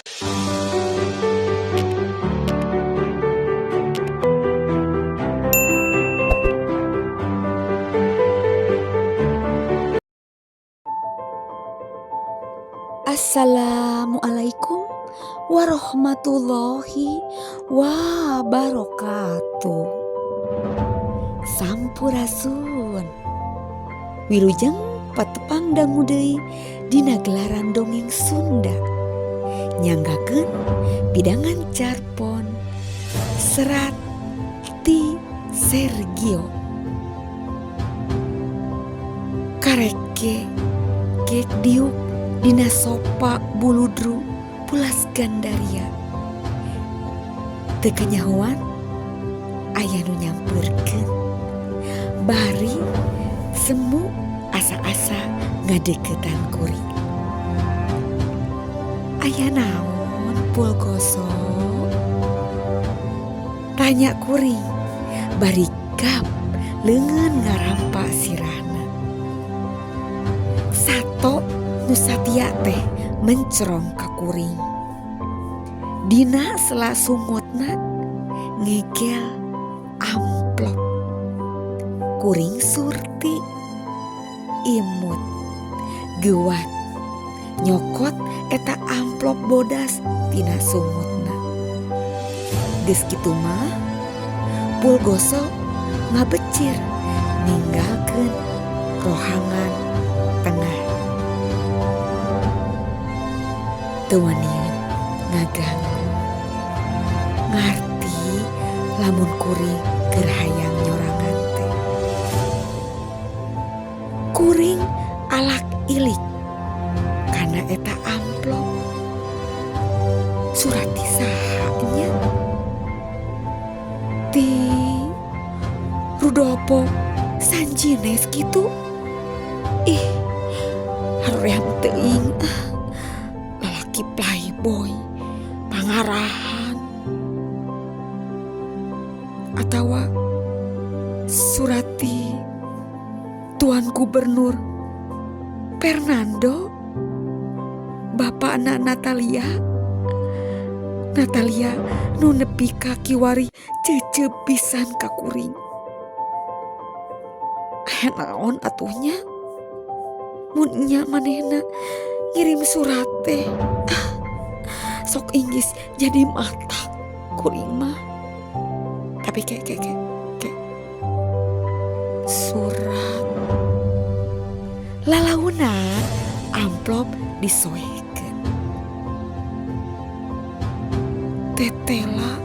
Assalamualaikum warahmatullahi wabarakatuh. Sampurasun. Wilujeng patepang dangu deui dina gelaran dongeng Sunda. Nyanggakeun pidangan carpon serat ti Sergio. Karek ge gek diuk dina sopa buludru pulas Gandaria. Teu kanyahoan aya nu nyampeurkeun. Bari semu asa-asa ngadeukeutan kuring. Aya naon pul gosok? Tanya kuring bari gap leungeun ngarampa sirahna. Sato nu satia teh mencrong ka kuring. Dina sela sungutna ngegel amplop. Kuring surti imut geuwat nyokot eta amplop bodas tina sungutna. Geus kitu mah pul gosok ngabecir ninggalkeun rohangan tengah. Teu wanian ngaganggu. Ngarti lamun kuring keur hayang nyorangan teh. Kuring alak ilik kana eta amplop. Surat ti saha nya? Ti Rudolfo Sanjines kitu? Ih, haream teuing ah. Lalaki playboy, pangarahan. Atawa surat ti Tuan Gubernur Fernando, bapakna Natalia. Natalia nu nepi ka kiwari cecep pisan ka kuring. Aya naon atuh nya? Mun nya manehna ngirim surat teh. Ah, sok inggis jadi mata kuring mah. Tapi ke ke ke ke surat lalaunan amplop disoekeun. Tetela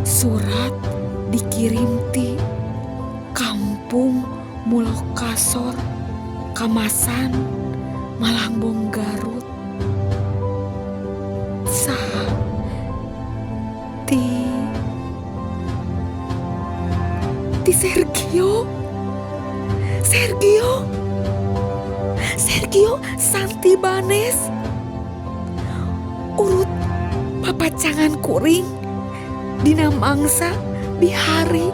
surat dikirim ti kampung Mulokasor, Kamasan, Malangbong Garut. Saha ti ti Sergio. Sergio. Sergio Santibanes. Urut papacangan kuring dina mangsa bihari.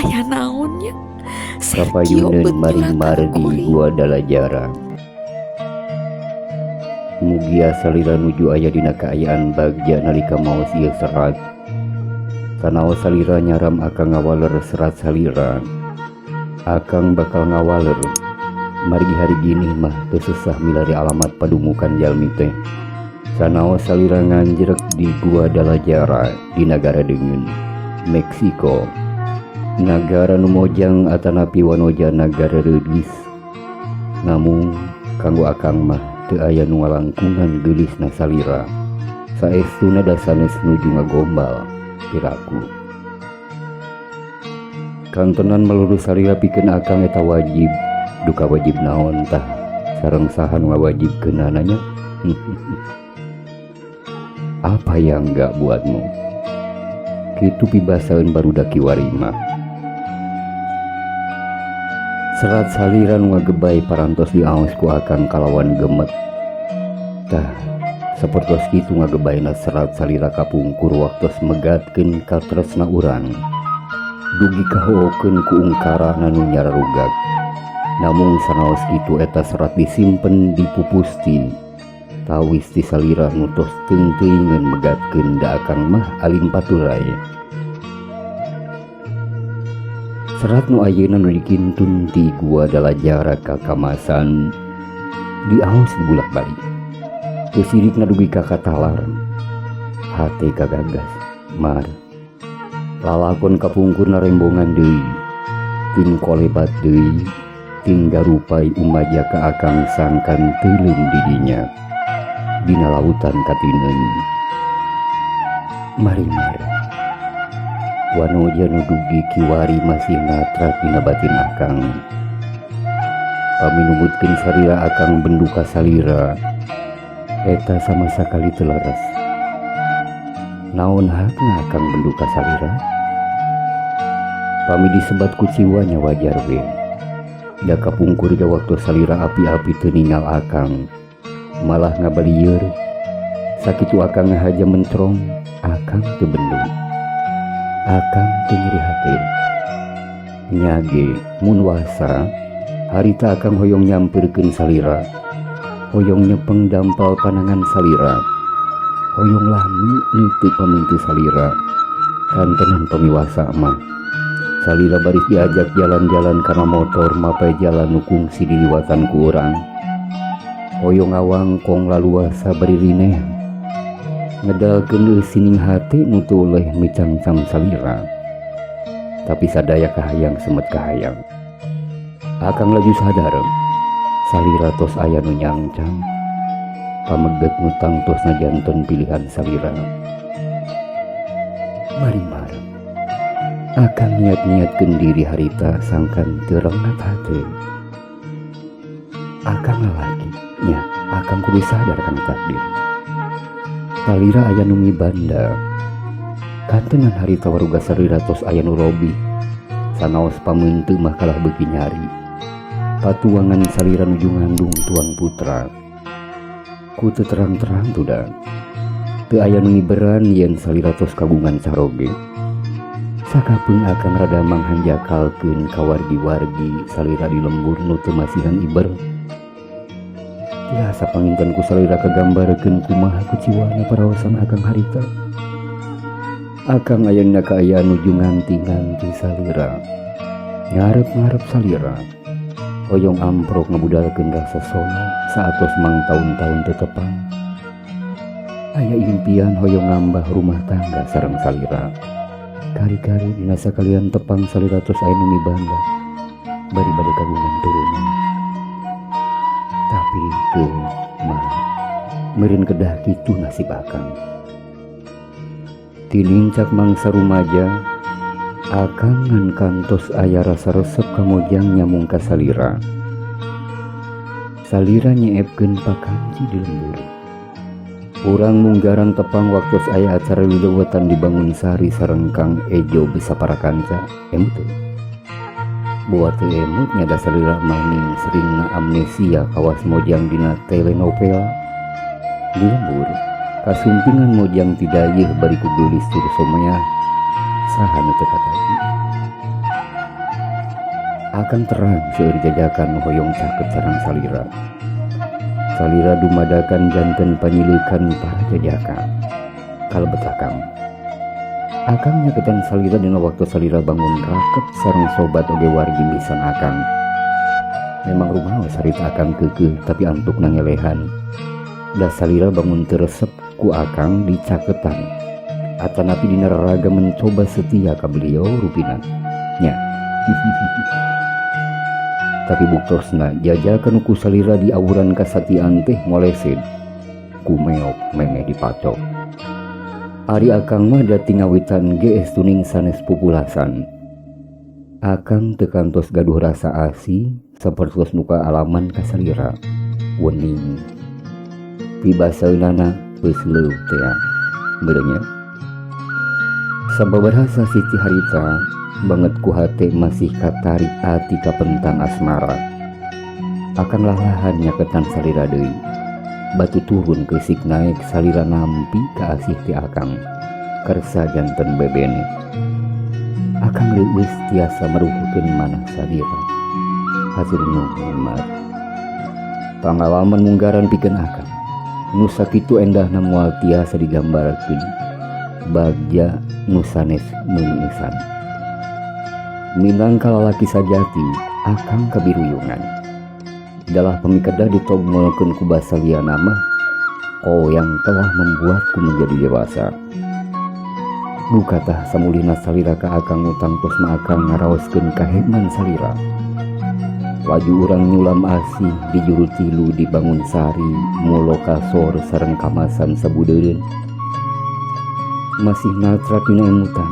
Aya naon nya? Sergio Kapayuneun beut maring nyuratan mardi kuring. Guadalajara. Mugia salira nuju aya dina kaayaan bagja nalika maos ieu serat. Sanaos salira nyaram akang ngawaler serat salira. Akang bakal ngawaler. Margi hari gini mah teu susah milari alamat padumukan jalmi teh. Sanaos salira nganjrek di Guadalajara di nagara deungeun Meksiko. Nagara nu mojang atanapi wanoja nagara reudis. Namung kanggo akang mah teu aya nu ngalangkungan geulisna salira. Saestuna da sanes nuju ngagombal piraku. Kantenan malurus salira pikeun akang eta wajib. Duka wajib naon tah sareng saha nu ngawajibkeunana nya? Apa yang enggak buatmu? Kitu pibasaeun barudak kiwari mah. Serat salira nu ngagebay parantos diaos ku akang kalawan gemet. Tah, sapertos kitu ngagebayna serat salira kapungkur waktos megatkeun katresna urang. Dugi kahookeun ku ungkarana nu nyararugag. Namung sanaos kitu eta serat disimpen di pupusti. Tawis ti salira nu tos teung-teuingeun megatkeun da akang mah alim paturay. Serat nu ayeuna nu dikintun ti gua Dalajara ka Kamasan diaos dibulak-balik. Teu sirikna dugi ka katalar. Hate kagagas, mar. Lalakon kapungkurna rembongan deui. Ting kolebat deui, ting garupai umaja ka akang sangkan teuleum di dinya. Dina lautan katineun. Marimar. Wanoja nu dugi kiwari masih natrat dina batin akang. Paminumutkeun salira akang bendu ka salira. Eta sama sakali teu leres. Naon hakna akang bendu ka salira? Pami disebat kuciwa nya wajar we. Da kapungkur ge waktu salira api-api teu ningal akang. Malah ngabalieur. Sakitu akang ngahaja mentrong, akang teu bendu. Akang teu nyeri hate. Nyage mun wasa harita akang hoyong nyampeurkeun salira. Hoyong nyepeng dampal panangan salira. Hoyong lami nitu pamintu salira. Kantenan pamiwasa mah. Salira baris diajak jalan-jalan kana motor mapai jalan nu kungsi diliwatan ku urang. Hoyong ngawangkong laluasa bari rineh. Ngedalkeun sining hate nu teu oleh micangcang salira. Tapi sadaya kahayang semet kahayang. Akang laju sadar salira tos aya nu nyangcang. Pameget nu tangtosna janten pilihan salira. Marimar. Akang niat-niatkeun diri harita sangkan teu rengat hate. Akang lalaki nya, akang kudu sadar kana takdir. Salira aya nu mibanda. Kantenan harita waruga salira tos aya nu robih. Sanaos pameunteung mah kalah beuki nyari. Patuangan salira nuju ngandung tuang putra. Ku teu terang-terang tuda. Teu aya nu ngiberan yen salira tos kagungan caroge. Sakapeung akang rada manghanjakalkeun ka wargi-wargi salira di lembur nu teu masihan iber. Tiasa panginten ku salira kagambarkeun kumaha kuciwana paraosan akang harita. Akang ayeuna kaayaan nuju nganti-nganti salira. Ngarep-ngarep salira. Hoyong amprok ngabudalkeun rasa sono saatos mang taun-taun teu tepang. Aya impian hoyong ngambah rumah tangga sareng salira. Kari-kari dina sakalian tepang salira tos aya nu mibanda. Bari bade kagungan turunan. Tapi ke mah meureun kedah kitu nasib akang. Tinincak mangsa rumaja, akang ngan kantos aya rasa resep ka mojang nyamung ka salira. Salira nyeepkeun pakanci di lembur. Urang munggaran tepang waktu aya acara lileuwetan di Bangunsari sareng Kang Ejo bisa para kanca emut teu. Boa teu emut nya da salira mah ning seringna amnesia kawas mojang dina telenovela. Di lembur kasumpingan mojang ti dayeuh bari ku geulis tur someah saha nu teu katagi. Akang terang seueur jajakan nu hoyong caket sareng salira. Salira dumadakan janten panyileukan para jajaka. Kalebet akang. Akang nyaketan salira dina waktu salira bangun raket sareng sobat oge wargi misan akang. Memang rumaos harita akang keukeuh tapi antukna ngelehan. Da salira bangun teu resep ku akang dicaketan. Atanapi dina raraga mencoba setia ka beliau rupina. Nya. Tapi buktosna jajakan ku salira di awuran kasatian teh ngolesin. Ku meok memeh dipacok. Ari akang mah da tingawitan ge tuning sanes pupulasan. Akang teu kantos gaduh rasa asih sapertos nu kaalaman ka salira. Wening. Pibasaeunana geus leup tea. Beureunya. Sababaraha sasih ti harita banget ku hate masih katarik ati kapentang asmara. Akang lalahan nyaketan salira deui. Batu turun keusik naek salira nampi ka asih ti akang. Kersa janten bebene. Akang leuweus tiasa meruhukeun manah salira. Hatur nuhun mar. Pangalaman munggaran pikeun akang. Nu sakitu endahna moal tiasa digambarkeun, bagja nu sanes meungeusan. Minangka lalaki sajati, akang kabiruyungan. Dalah pamikedah ditogmolkeun ku basa liana mah, kau yang telah membuatku menjadi dewasa. Gukatah samulihna salira ka akang nu tangtos mah akang ngaraoskeun kaheman salira. Laju urang nyulam asih di juru tilu di Bangun Sari, mulo kasor sareng kamasan sabudeureun. Masih natrat dina emutan.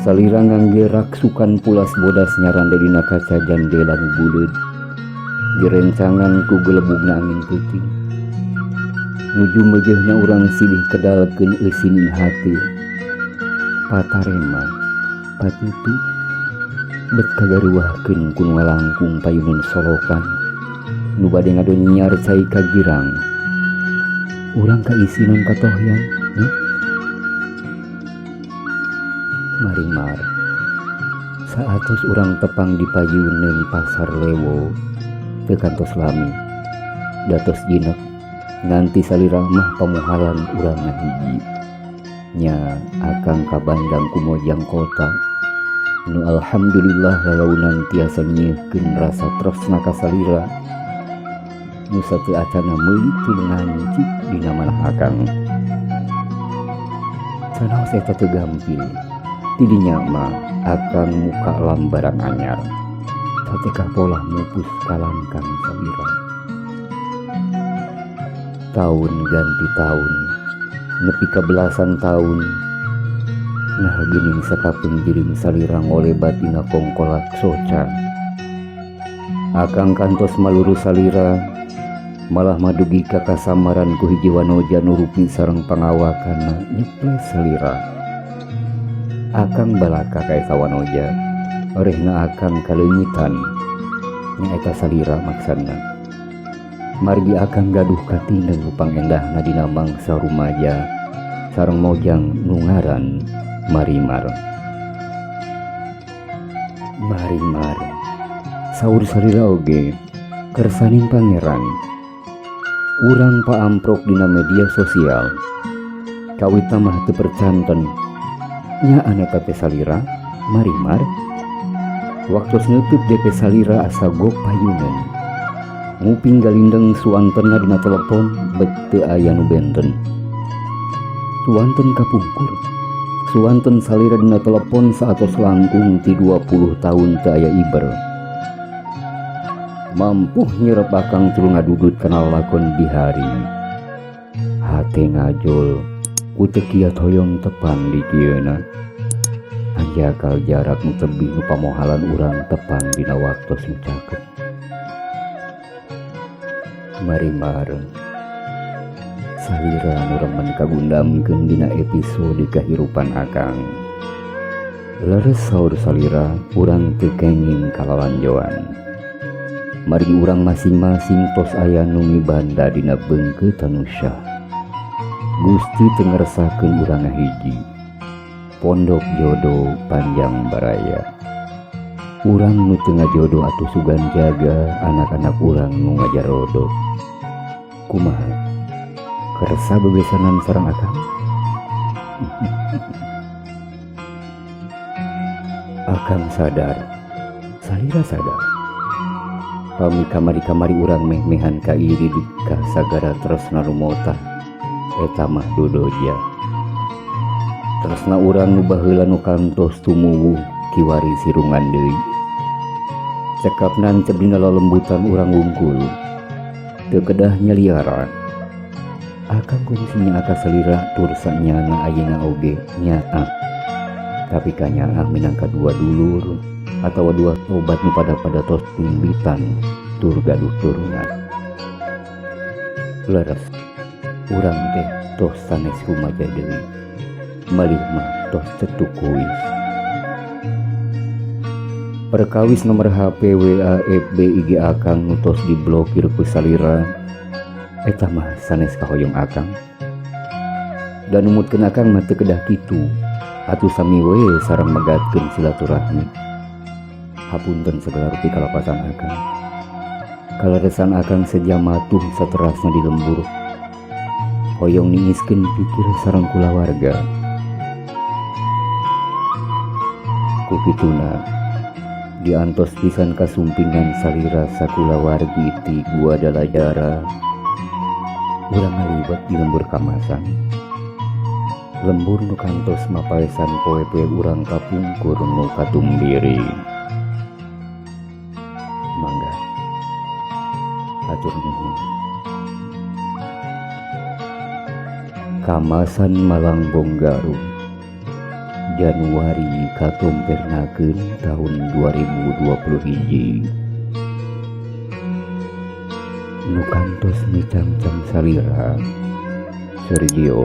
Salira ngangge raksukan pulas bodas nyarande dina kaca jandela nu buleud. Direncangan ku gelebugna angin peuting. Nuju meujeuhna urang silih kedalkeun eusinin hate. Patarema, patutu, bet kagaruahkeun ku nu ngalangkung payuneun solokan nu bade ngadonyiar cai ka girang. Urang kaisinan katohyan, nya? Marimar, saatos urang tepang di payuneun pasar Lewo, teu kantos lami, datos jinek, nganti salira mah pamuhalan urang ngahiji. Nya akang kabandang ku mojang kota, nu alhamdulillah lalaunan tiasa nyieun rasa tresna ka salira, nu sateu acana meuli tulungan cik dina manah akang. Sanaos eta teu gampil, tidinya mah akang muka lambaran anyar, satekah polah mupus kalangkang salira. Taun ganti taun, nepi ka belasan taun, nah geuning sakapeung jiring salira ngolebat dina kongkolak soca. Akang kantos maluru salira, malah madugi ka kasamaran ku hiji wanoja nu rupi sareng pangawakanna nyeples salira. Akang balaka ka eta wanoja, orehna akang kaleungitan, nyaeta salira maksana. Margi akang gaduh katineng nu pangendahna dina mangsa rumaja sareng mojang nu ngaran Marimar. Marimar, saur salira oge kersaning pangeran. Urang paamprok dina media sosial, kawita mah teu percanten. Nya eta teh salira Marimar. Waktos neutup DP salira asa gok payuneun. Nguping galindeng suantenna dina telepon bet teu aya nu benten. Suanten kapungkur. Suanten salira dina telepon saatos langkung ti 20 tahun teu aya iber. Mampuh nyerep akang tuluy ngadudut kana lalakon bihari. Hate ngajol ku teu kiat hoyong tepang di kieuna. Anjakal jarak nu tebih nu pamohalan urang tepang dina waktos nu caket. Marimar, salira nu remen kagundamkeun dina episode kahirupan akang. Leres saur salira urang teu kenging kalalanjoan. Margi urang masing-masing tos aya nu mibanda dina beungkeutan nu syah. Gusti teu ngeresakeun urang ngahiji. Pondok jodoh panjang baraya. Urang nu teu ngajodoh atuh sugan jaga anak-anak urang nu ngajarodo. Kumaha? Kersa bebesanan sareng akang? Akang sadar, salira sadar. Pami kamari-kamari urang meh-mehan kairi di ka sagara tresna nu motah, eta mah dodoja. Tresna urang nu baheula nu kantos tumuwuh kiwari sirungan deui. Cekap nancep dina lelembutan urang wungkul. Teu kedah nyaliara. Akang kungsi nyaah ka salira tur sanyana ayeuna oge nyaah. Tapi kanyaah minangka dua dulur atawa dua sobat nu pada-pada tos timbitan tur gaduh turunan. Leres, urang teh tos sanes rumaja deui. Malih mah tos cetuk kuis. Perkawis nomor HP, WA, FB, IG akang nu tos diblokir ku salira, eta mah sanes kahoyong akang. Dan numutkeun akang mah teu kedah kitu, atuh sami we sareng megatkeun silaturahmi. Hapunten segala rupi kalapatan akang. Kaleresan akang sejamatuh saterasna di lembur. Hoyong niiskeun pikir sareng kulawarga. Ku kituna diantos pisan kasumpingan salira sakulawargi ti Guadalajara. Urang ngaliwet di lembur Kamasan. Lembur nu kantos mapaesan poe-poe urang kapungkur nu katumbiri. Mangga. Hatur nuhun. Kamasan Malangbong Garut. Januari katompernakeun tahun 2020 hiji. Nu kantos micangcang salira Sergio.